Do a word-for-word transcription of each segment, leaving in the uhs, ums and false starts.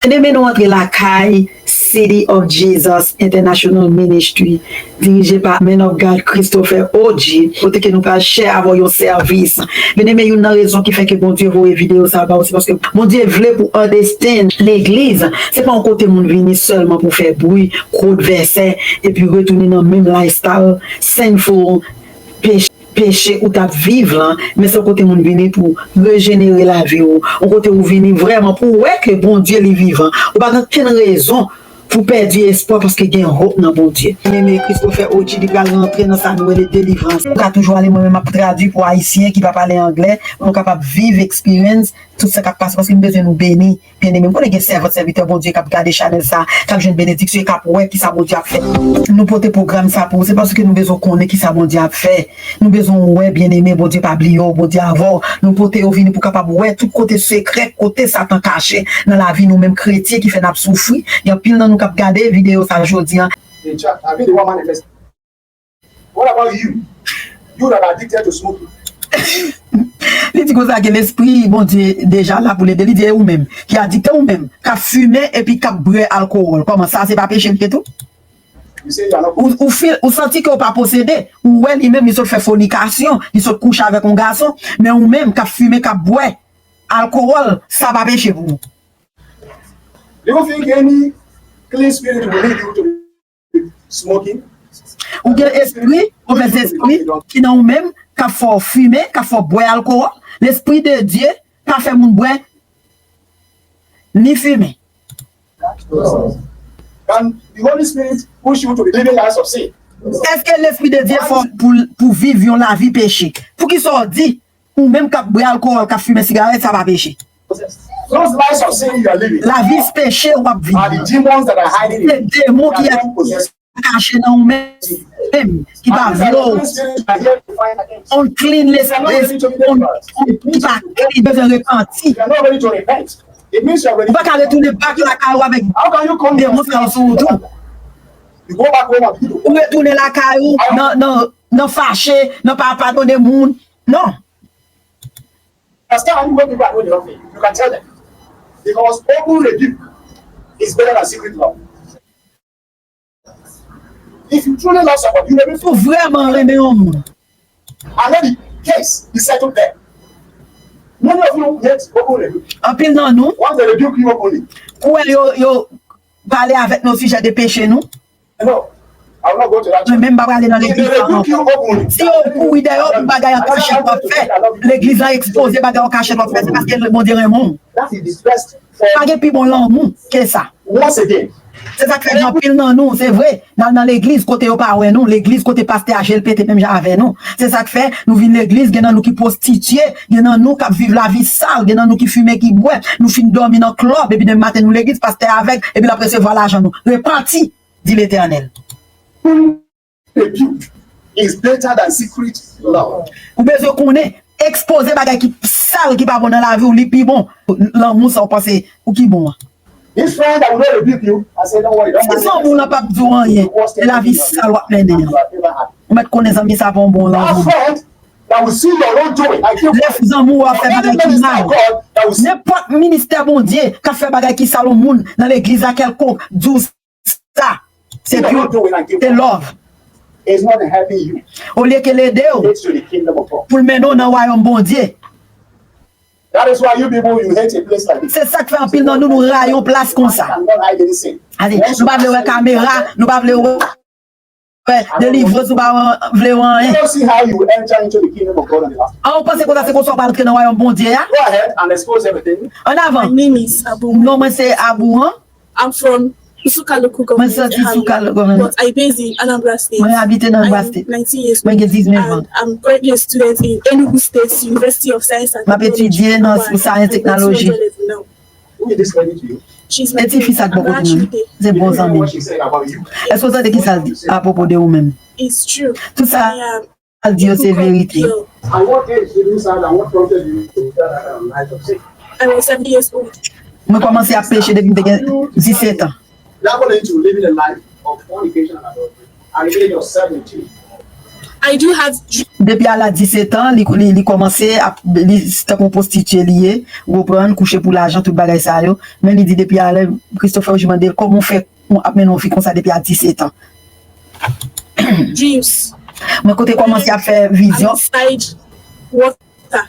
Byeneme, nou antre lakay City of Jesus International Ministry, dirije pa Man of God Christopher O G, kote ke nou pral share avè w yon sèvis. Byeneme, youn nan rezon ki fè ke Bondye voye videyo sa a ba w, se paske Bondye vle pou w understand legliz se pa yon kote moun vini sèlman pou fè bri, kwot vèsè, epi retounen nan menm lifestyle, sinful, peche, peche ou t ap viv lan, men se yon kote moun vini pou rejenere lavi w, yon kote ou vini vrèman pou w wè ke Bondye li vivan. Ou pa gen okenn rezon pou pèdi espwa paske gen hope nan Bondye. Byeneme, Christopher O G li pral rantre nan sa nou rele delivrans. Ou ka toujou ale, mwen menm m ap tradui pou Ayisyen ki pa pale anglè, pou nou kapab viv experience tout sa k ap pase paske m bezwen nou beni. Byeneme, m konnen gen sèvant, sèvitè Bondye k ap gade chanèl sa, k ap jwenn benediksyon e k ap wè kisa Bondye ap fè. Nou pote pwogram sa pou ou, se paske nou bezwen konnen kisa Bondye ap fè. Nou bezwen wè, byeneme, Bondye pa bliye w, Bondye avè w. Nou pote yo vini pou kapab wè tout kote sekrè, kote Satan kache nan lavi nou menm kretyen ki fè n ap soufri. Gen anpil nan nou k ap gade videyo sa jodi a. The church, I mean, the one manifest. What about you? You that are addicted to smoking. Li di konsa ke lespri Bondye deja la pou l ede. Li di, e ou menm, ki adikte, ou menm, k ap fimen epi k ap bwè alkowòl, kòman sa, se pa peche l ye tou? You say you are not. Ou, ou fil, ou santi ke w pa posede, ou wè li menm, li sot fè fònikasyon, li sot kouche avèk yon gason, men ou menm k ap fimen, k ap bwè alkowòl, sa pa peche pou ou. Do you think any clean spirit will lead you to smoking? Ou gen espri, movèz espri ki nan ou menm, k ap fè w fimen, k ap fè w bwè alkowòl. Lespri de Dye pa fè moun bwè ni fimen. Can the Holy Spirit push you to be living lives of sin? Èske Lespri de Dye fè w pou, pou viv yon lavi peche? Poukisa w di, ou menm k ap bwè alkowòl, k ap fimen sigarèt, sa pa peche? Those lives of sin you are living, lavi peche w ap viv, are the demons that are hiding in you. Se demon ki ap kache nan ou menm, ki pa vle w. Unclean lespri, ki pa clean, bezwen repanti. Ou pa ka retounen back lakay ou avèk demon sa yo sou ou tou. Ou retounen lakay ou nan, nan, nan fache, nan pa padone moun. Non. Pastor, anyway, people are going the wrong way. You can tell them. Because open rebuke is better than secret love. If you truly love somebody, you will. Si w vrèman renmen yon moun, I know the case is settled there. Many of you hate open rebuke. Anpil nan nou, once they rebuke you openly, kwè yo, yo pale avèk nou o sijè de peche nou. No, I will not go to that church. Mwen menm pa prale nan legliz sa ankò. If they rebuke you openly, si yo kouri dèyè w pou bagay an kachèt w ap fè, legliz la ekspoze bagay an kachèt w ap fè, se paske Bondye renmen w. That is the best form. Pa gen pi bon lanmou ke sa. Once again, se sa k fè gen anpil nan nou, se vre, n al nan legliz kote yo pa wè nou, legliz kote pastè a je l pete menm jan avè nou. Se sa k fè nou vin legliz, gen nan nou ki pwostitye, gen nan nou k ap viv lavi sal, gen nan nou ki fimen, ki bwè, nou fin dòmi nan klèb, epi demen maten nou legliz, pastè avèg, epi l ap resevwa lajan nou. Repanti, di Letènèl. Rebuke is better than secret love. Ou bezwen konnen, ekspoze bagay ki sal, ki pa bon nan lavi w, li pi bon. Lanmou sa w panse ou ki bon an. This friend that will not rebuke you, I say, don't worry, don't mind. Si zanmi w lan p ap di w anyen, se lavi sal w ap mennen an. Ou mèt konnen zanmi sa pa yon bon zanmi. That friend that will see your wrongdoing, like you, lè zanmi w ap fè bagay ki mal, nenpòt ministè Bondye k ap fè bagay ki sal yon moun nan legliz la kèlkonk, di w sa, se pure, se love. Olye ke l ede w pou l mennen w nan wayòm Bondye. That is why you people, you hate a place like this. Se sa k fè anpil nan nou, nou rayi yon plas konsa. Ase, nou pa vle wè kamera, nou pa vle wè delivrans, nou pa vle wè anyen. You don't see how you enter into the kingdom of God on the last. An, ou panse konsa se konsa w pral antre nan wayòm Bondye a? Go ahead and expose everything. Annavan. My name is Abu. Non mwen se Abu an. I'm from Nsukka Local Government Area, but I based in Anambra State. Mwen abite nan Anambra State. Mwen gen diznèf an. I'm currently a student in Enugu State University of Science and Technology. M ap etidye nan Science Technology. Who is this lady to you? E tifi sa k bò kote nou? Se bon zanmi m. Èske w tande kisa l di apwopo de ou menm? Tout sa l di yo se verite. And what age did you start and what prompted you to start that kind of life of sin? I was seven years old. Mwen kòmanse ap peche depi m te gen disèt an. That led you to living a life of fornication and adultery at the age of seventeen. I do have dreams. Depi a laj disèt an, li, li, li kòmanse ap, li tankou yon pwostitye li ye, ou konprann, kouche pou lajan, tout bagay sa yo. Men li di depi a lè Christopher J mande l kòman w fè ap mennen yon vi konsa depi a disèt an. Dreams. Mwen kote kòmanse ap fè vizyon. Inside water.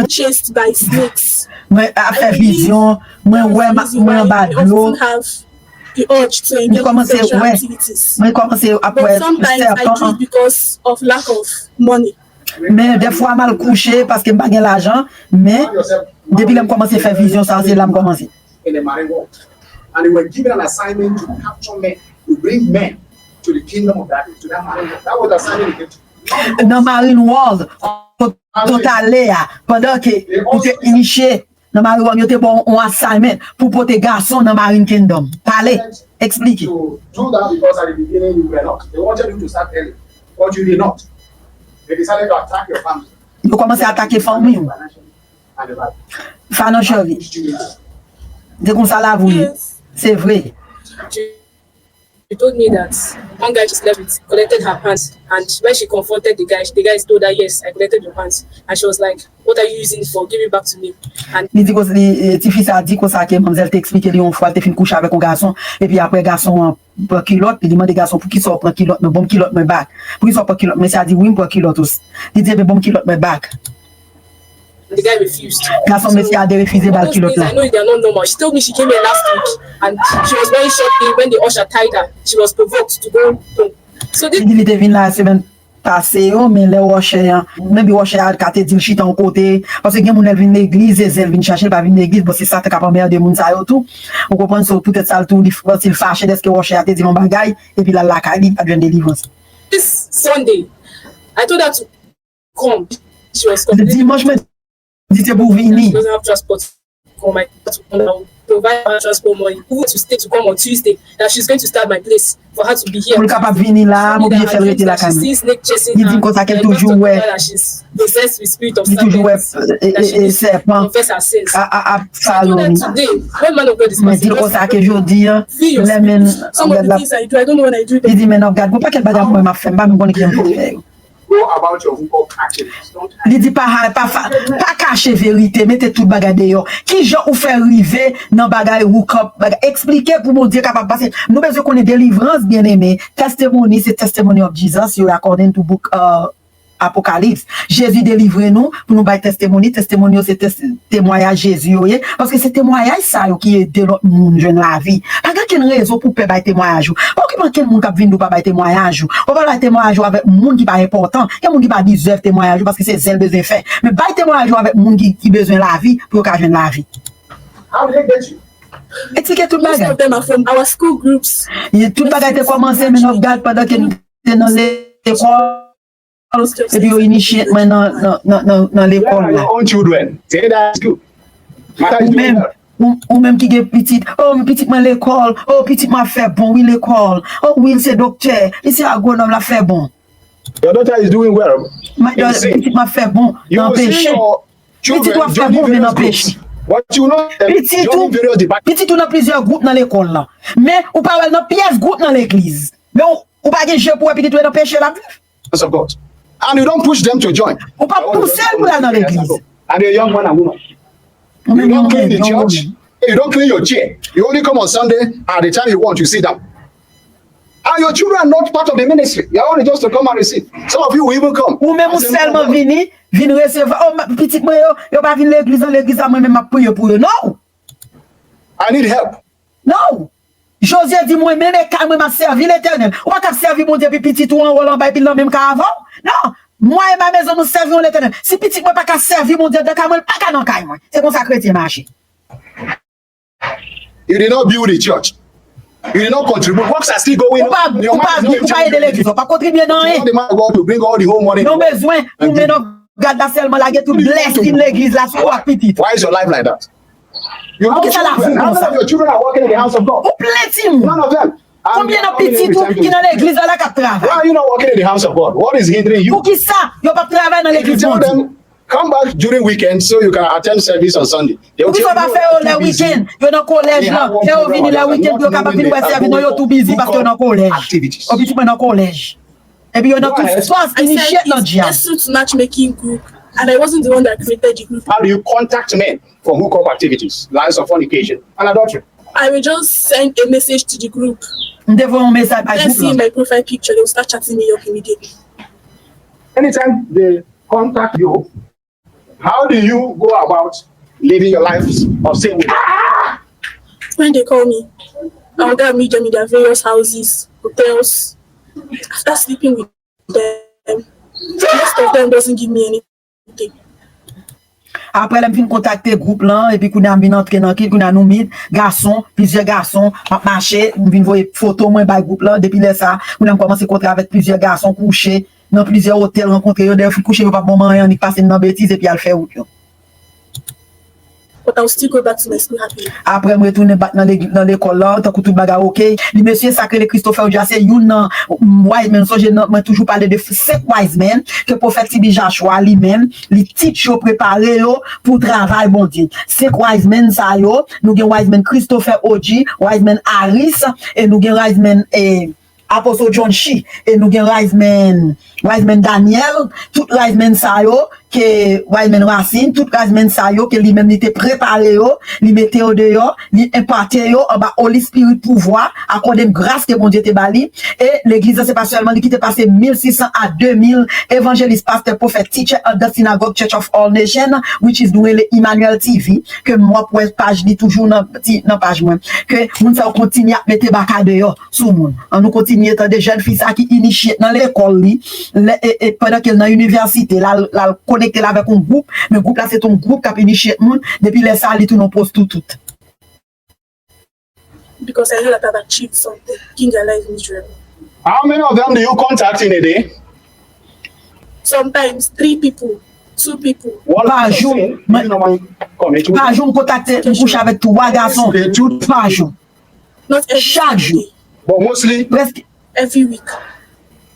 Chased by snakes. Mwen ap fè vizyon, mwen wè mwen anba dlo. Mwen kòmanse wè, mwen kòmanse ap wè sèpan an. Men dèfwa m al kouche paske m pa gen lajan, men depi lè m kòmanse fè vizyon sa, se la m kòmanse. In the marine world. And they were given an assignment to capture men, to bring men to the kingdom of darkness, to that marine world. That was the assignment they gave to Nan marine world, kote w t ale a, pandan ke ou te iniche nan marine world, yo te ba w yon assignment pou pote gason nan marine kingdom. Pale, eksplike. To do that because at the beginning you were not. They wanted you to start early, but you did not. They decided to attack your family. Yo kòmanse atake fanmi w. Financially. Se konsa lavi ye. Se vre. She told me that one guy just left with, collected her pants, and when she confronted the guy, the guy told her, "Yes, I collected your pants." And she was like, "What are you using it for? Give it back to me." And Li di konsa, li, eh, tifi sa di konsa ke manmzèl te eksplike li yon fwa, li te fin kouche avèk yon gason, epi apre gason an pran kilòt, li mande gason, "Poukisa w pran kilòt mwen? Ban m kilòt mwen back. Poukisa w pran kilòt mwen?" Mesye a di, "Wi, m pran kilòt ou." Li di, "Ebyen, ban m kilòt mwen back." the guy refused. Gason mesye a derefize ba l kilòt la. I know they are not normal. She told me she came here last week and she was wearing short thing. When the usher tied her, she was provoked to go home. So this Li di li te vin la semèn pase yo, men lè wòchè an, menm wòchè a ka te di l chita yon kote, paske gen moun lè l vin legliz, e zen l vin chache, l pa vin legliz, bon, se Satan k ap anmède moun sa yo tou. Ou konprann, so poutèt sa l tou, li, si l fache dèske wòchè a te di l yon bagay, epi l al lakay li, li pa t jwenn delivrans. This Sunday, I told her to come. She was complaining. Dimanch, mwen di se pou w vini. She doesn't have transport. Come, I had to come down, provide her transport money, even to stay to come on Tuesday. That she's going to stay at my place for her to be here. Pou l kapab vini la, m oblije fè l rete lakay mwen. Li di m konsa ke l toujou wè, li toujou wè, eh, eh, eh, sèpan a, a, ap falo li. Mwen di l konsa ke jodi a, lè men, li di, "Men, ap gad, gon pakèt bagay mwen m ap fè, m pa menm konnen ki jan m pou fè yo." Go about your hook up activities. Don't Li di, "Pa, pa, pa, pa kache verite, mete tout bagay deyò." Kijan ou fè rive nan bagay hook up, bagay, eksplike pou Bondye kapab pase. Nou bezwen konnen delivrans, byeneme. Testimony se testimony of Jesus, yo according to book, uh, Apocalypse. Jezi delivre nou pou nou bay testimony. Testimony yo se tes-, temwayaj Jezi yo ye. Paske se temwayaj sa yo ki ede lòt moun jwenn lavi. Pa gen okenn rezon pou w pè bay temwayaj ou. Pa okipe okenn moun k ap vin di w pa bay temwayaj ou. Ou pa bay temwayaj ou avèk moun ki pa enpòtan. Gen moun ki pa deserve temwayaj ou paske se zen l bezwen fè. Men bay temwayaj ou avèk moun ki, ki bezwen lavi pou yo ka jwenn lavi. How did they get you? Eksplike tout Most bagay. Of them are from our school groups. Tout bagay te kòmanse, men nou gad pandan ke m te nan lekòl. Epi yo inisye mwen nan, nan, nan, nan, nan lekòl la. Your own children. Say that is good. Matter is Ou doing menm, well. ou, ou menm ki gen pitit, "Oh, pitit mwen lekòl, oh, pitit mwen ap fè bon, wi, lekòl. Oh, wi, l se doktè, li se agwonòm, l ap fè bon." Your daughter is doing well. Mwen, You see, pitit mwen ap fè bon you nan will see peche. Your children Pitit ou ap fè joining bon, men various nan peche. Groups. But you know, Pitit ou, joining various departments. Pitit ou nan plizyè gwoup nan lekòl la. Men ou pa wè l nan pyès gwoup nan legliz. Men ou, ou pa gen je pou wè pitit ou nan peche l ap viv. Of God. And you don't push them to join. Ou pa pouse l pou l al nan legliz. And you're a young man and woman. Ou You menm don't yon clean the nèg, yon church. moun. You don't clean your chair. You only come on Sunday at the time you want. You sit down. And your children are not part of the ministry. They are only just to come and receive. Some of you will even come. Ou menm ou sèlman vini, vin resevwa. "Oh, ma- pitit mwen yo, yo pa vin legliz an, legliz la, mwen menm m ap priye pou yo." Non! I need help. Non! Jozye di, "Mwen menm e kay mwen m ap sèvi Letènèl." Ou pa ka sèvi Bondye epi pitit ou anwo l anba epi l nan menm kay avè w. Non! "Moi et ma maison, nous servirons l'Éternel." Si pitit mwen pa ka sèvi Bondye nan kay mwen, l pa ka nan kay mwen. Se konsa kretyen mache. You did not build the church. You did not contribute. Works are still going Ou pa, on. Your ou pa, mind is not ou pa ede legliz, ou pa kontribye nan You anyen. want the man of God to bring all the whole money. Nou bezwen pou men nan gad la sèlman lage tout blessing legliz la sou ou ak pitit. Why is your life like that? You How can I None of your children are working in the house of God. Ou plen timoun. None of them. And Konbyen nan how many pitit every ou time ki you- nan legliz la la k ap Why travay? Are you not working in the house of God? What is hindering you? Poukisa yo p ap travay nan If you legliz tell Bondye? Them, come back during weekend so you can attend service on Sunday. They will Poukisa yo tell pa you, fè yo "You're lè too busy." Wikenn? Yo nan kolèj la. Fè yo vini lè Wikenn pou yo kapab vin wè sèvis. Non, yo tou bizi paske yo nan kolèj. Yo pitit mwen nan kolèj. Epi yo nan tout fòs, initiate nan djab. Esut matchmaking group, and I wasn't the one that created the group. How do you contact men for hookup activities, lies of fornication, and adultery? I will just send a message to the group. M te voye yon mesaj bay gwoup la. They see my profile picture, they will start chatting me up immediately. Anytime they contact you, how do you go about living your life of sin with them? When they call me, I will go meet them in their various houses, hotels. After sleeping with them, most of them doesn't give me anything. Apre lè m fin kontakte gwoup lan, epi kounye a m vin antre nan kit, kounye a nou meet, gason, plizyè gason, m ap mache, m vin voye foto mwen bay gwoup lan, depi lè sa, kounye a m kòmanse kontre avèk plizyè gason, kouche nan plizyè otèl, rankontre yo, dèyè fin kouche, yo p ap ban m anyen, annik pase m nan betiz, epi al fè wout yo. But I will still go back to my school happily. Apre m retounen back nan legi-, nan lekòl la, tankou tout bagay oke. Li mesye sa k rele Christopher Oja, se youn nan wise men, sonje nan, mwen toujou pale de senk wise men ke pwofèt T B Joshua li menm, li teach yo, prepare yo pou travay Bondye. Senk wise men sa yo, nou gen wise men Christopher Oji, wise men Harris, e nou gen wise men, e, Apostle John Shi, e nou gen wise men, wise men Daniel, tout wise men sa yo, ke wise men Racine, tout wise men sa yo, ke li menm li te prepare yo, li mete yo deyò, li enpate yo anba Holy Spirit pouvwa, akòde m gras ke Bondye te ba li. E legliz la, se pa sèlman li ki te pase mil sis san a de mil evanjelis, pastè, pwofèt, teacher of the synagogue, Church of All Nation, which is nou rele Emmanuel T V, ke m w ap wè paj li toujou nan, ti, nan paj mwen. Ke moun sa yo kontinye ap mete baka deyò sou moun. An nou kontinye tande jèn fi sa ki initiate nan lekòl li, lè, e, e, pandan ke l nan inivèsite, l al, l al konekte l avèk yon gwoup, men gwoup la se t yon gwoup k ap initiate moun, depi lè sa a li tounen yon pwostitye. Because I know that I've achieved something. King alive Israel. How many of them do you contact in a day? Sometimes three people, two people. One person, pa jou, you normally commit with? Pa jou m kontakte, m kouche avèk twa gason. The truth. Pa jou. Not every day. Chak jou. But mostly. Prèske. Every week.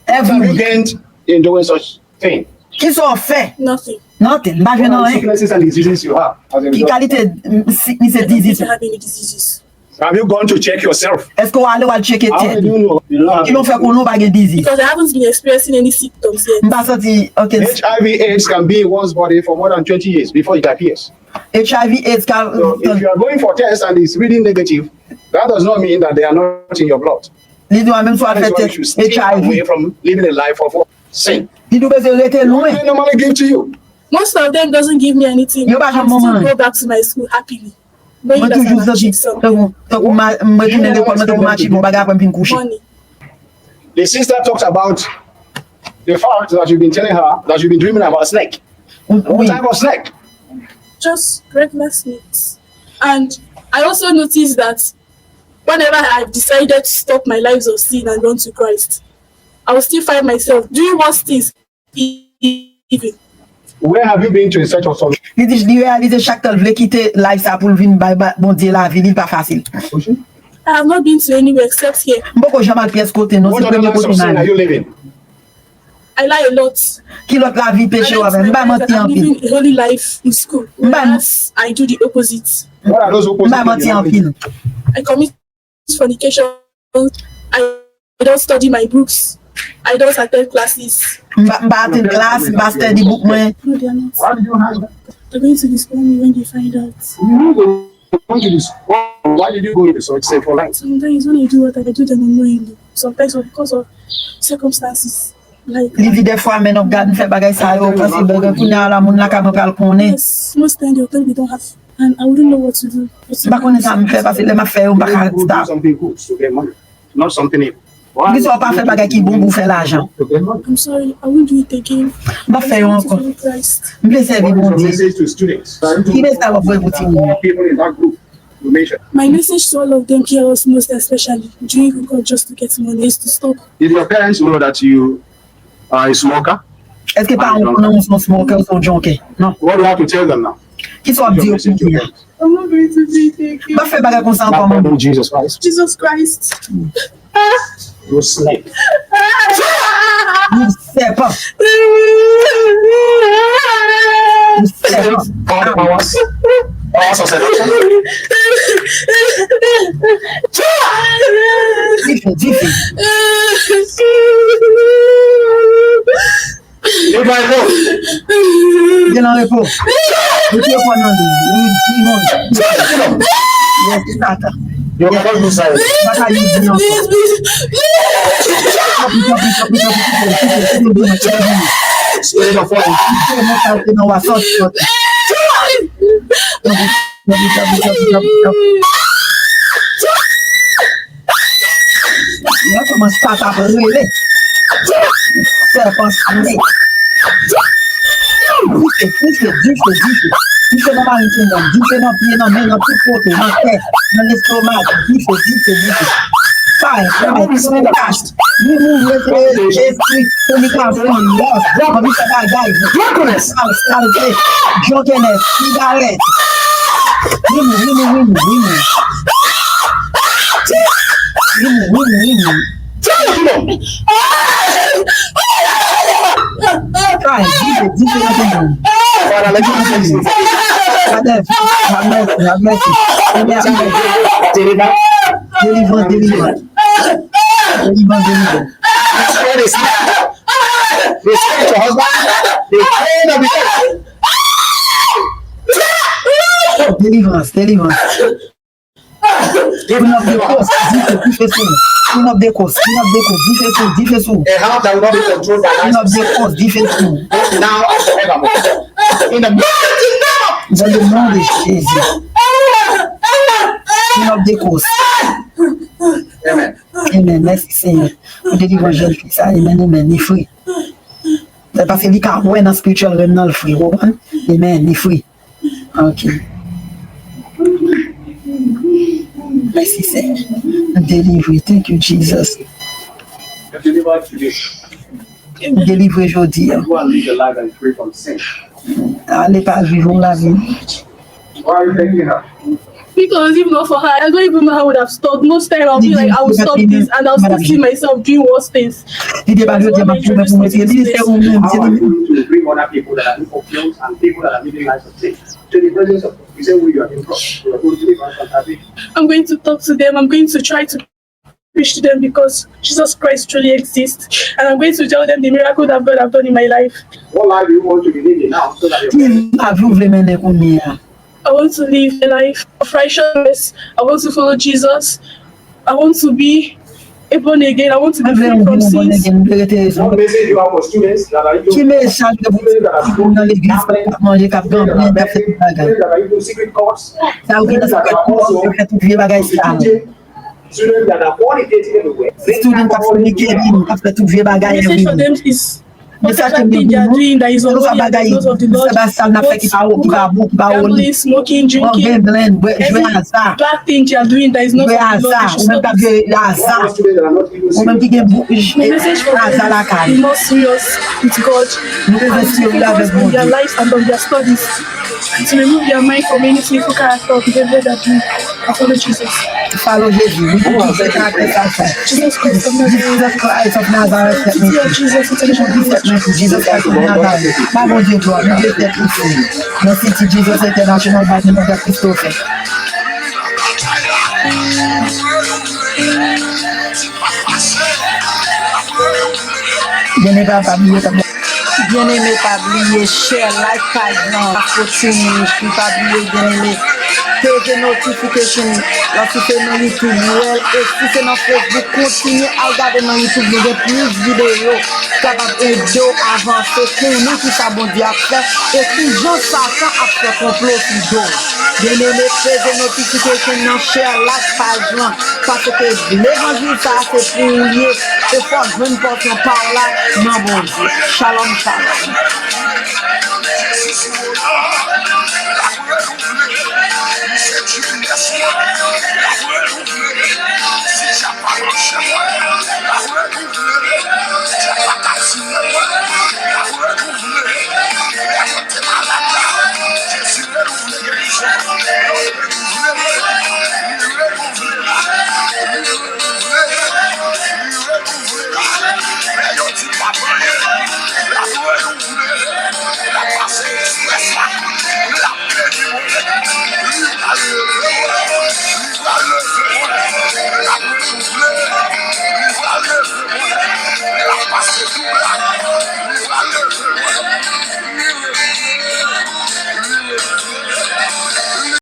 Every week. What have you gained in doing such thing? Kisa w fè? Nothing. Nothing. M pa jwenn anyen. What are the sicknesses and diseases you have as a result? Ki kalite, mm, sickness and disease? I don't think I have any diseases. Have you gone to check yourself? Èske w ale w al tcheke tèt ou? How do you know you don't have any disease? Ki nou fè konnen w pa gen disease? Because I haven't been experiencing any symptoms yet. M pa santi, ok. H I V AIDS can be in one's body for more than twenty years before it appears. H I V AIDS ka, so if you are going for test and it's reading negative, that does not mean that they are not in your blood. Li di w menm si w al fè tès H I V. That is why you should stay away from living a life of sin. Li di w bezwen rete lwen. What do they normally give to you? Most of them doesn't give me anything. Yo pa janm ban m anyen. I still go back to my school happily. Mwen toujou santi tankou, tankou m retounen lekòl, mwen tankou m achieve yon bagay apre m fin kouche. The sister talked about the fact that you've been telling her that you've been dreaming about snake. What type of snake? Just regular snakes. And I also noticed that whenever I've decided to stop my lives of sin and run to Christ, I will still find myself doing worse things even. Where have you been to in search of solution? Li di, li reyalize chak tan l vle kite life sa pou l vin bay, bay Bondye lavi li, li pa fasil. I have not been to anywhere except here. M poko janm al pyès kote non, se premye kote m ale. What other lives of sin are you living? I lie a lot. Ki lòt lavi peche w ap fè? M bay manti anpil. I lie to my parents that I'm living a holy life in school, whereas I do the opposite. What are those opposite things you are doing? M bay manti anpil. I commit fornication. I don't study my books. I don't attend classes. M pa, m pa attend class, m pa study book mwen. No, they are not. Why did you hide? They're going to disown me when they find out. You know they want to disown. Why did you go into such sinful life? Sometimes when I do what I do them unknowingly. Sometimes because of circumstances. Like, li di dèfwa, men non, gad, m fè bagay sa yo, paske bagay kounye a la, moun lakay mwen pral konnen. Yes, most times they'll tell me they don't have, and I wouldn't know what to do. M pa konnen sa m fè, paske lè m ap fè yo, m pa ka stop. Not something good to get money. Not something evil. Poukisa w pa fè bagay ki bon pou w fè lajan? I'm sorry, I won't do it again. M p ap fè yo ankò. I want to follow Christ. M vle sèvi Bondye. What is your message to students? Ki mesaj w ap voye pou timoun yo? People in that group you mentioned. My message to all of them here, most especially, doing good just to get money, is to stop. Did your parents know that you are a smoker? Èske paran w konnen w se yon smoker, w se yon junkie? Non. What do you have to tell them now? Kisa w ap di yo kounye a? I'm not going to do it again. M p ap fè bagay konsa ankò, manman. Jesus Christ. Jesus Christ. You snake. Ou sèpan. Ou sèpan. Power, power, power, power, power. Dife, dife. Gen nan repo. Repo nan li. Wi, wi, non. Yes, Satan. Yo kapab nou sa yo. Sa ka li di ankò. Tanpri, tanpri, tanpri, tanpri, kite l, kite l, kite l vini, kite l vini. Kite l nan fwa. Kite l nan fwa, kite l nan wa, sòti, sòti. Tanpri, tanpri, tanpri, tanpri, tanpri, tanpri. Mwen kòmanse pa t ap rele. Sèpan snake. Dife, dife, dife, dife. Dife nan mari timoun. Dife nan pye, nan men, nan tout kote, nan tèt, nan lestomak. Dife, dife, dife. Fire, fire, fire, kach. Nou mouri, espri, fònikasyon, lòs, anvi fè bagay. Sal, sal, drunkenness, sigarèt. Wi, wi, wi, wi, wi, wi. Wi, wi, wi, wi, wi. Ay, dife, dife nan tenten. Father, have mercy, have mercy. Deliverance, deliverance. Deliverance, deliverance. Destroy the spirit. Destroy your husband. Destroy the devil. Deliverance, deliverance. Queen of the coast, dife, dife sou. Queen of the coast, queen of the coast, dife sou, dife sou. A heart that will not be controlled by lies. Queen of the coast, dife sou. Both now and forevermore. In the mighty name of Jesus. Dans le nom de Jésus. Queen of the coast. Amen. Amen. Mèsi, Senyè, pou delivrans jèn fi sa. Amen, amen. Li fri. Se paske li ka wè nan spiritual realm nan, li fri. Ou konprann? Amen. Li fri. Ok. Mèsi, Senyè. M delivre. Thank you, Jesus. M delivre jodi a. Ale pa viv yon lavi. Because if not for her, I don't even know how I would have stopped. Most time I'll be like, I will stop this and I'll still see myself doing worse things. Li te ba jodi a, m ap pwomèt pou mwen, se li, se ou menm, se li menm. How are you going to bring other people that are in confusion and people that are living lives of sin to the presence of God? You say, "Who you are in front? You are going to the front and have it." I'm going to talk to them. I'm going to try to preach to them because Jesus Christ truly exists. And I'm going to tell them the miracle that God have done in my life. What life do you want to be living now so that your parents... Ki lavi w vle mennen kounye a? I want to live a life of righteousness. I want to follow Jesus. I want to be a born again. I want to be free from sins. What message you have for students that are into... Ki mesaj ke pou di moun nan legliz k ap manje, k ap gamblen, k ap fè tout bagay? Students that are into secret cults. Sa yo ki nan secret cults, yo fè tout vye bagay sa yo. Students that are fornicating everywhere. Student k ap fònike, k ap fè tout vye bagay yo. Mesaj ke m gen pou nou, se pa bagay, se pa sa n ap fè ki pa, ki pa bon, ki pa oli. Bon, gambling, bwè, jwe aza. Jwe aza, ou menm k ap jwe aza. Ou menm ki gen aza lakay. Nou bezwen serye avèk Bondye. To remove their mind from any sinful character or behavior that do not follow Jesus. Follow Jezi, wi, pou tout se karaktè sa fè. Jesus Christ of Nazareth. Jesus Christ of Nazareth, set me free. Jesus Christ of Nazareth. Jesus Christ of Nazareth. Ba Bondye glwa, Bondye set ou free. Nan City Jesus International, ba Bondye Christopher. Byeneme, pa bliye, pa bliye. Byeneme, pa bliye share, like paj lan, Afro Team Ministry, pa bliye, byeneme, peze notification lan, si se nan YouTube ou wè l, e si se nan Facebook, kontinye al gade nan YouTube, nou gen plis videyo ki kapab ede w avanse, konnen kisa Bondye ap fè, e kijan Satan ap fè konplo sou do w. Byeneme, peze notification nan, share, like paj lan, paske levanjil sa a se pou ou l ye, e fò w jwenn pòsyon pa w la nan Bondye. Shalom, shalom.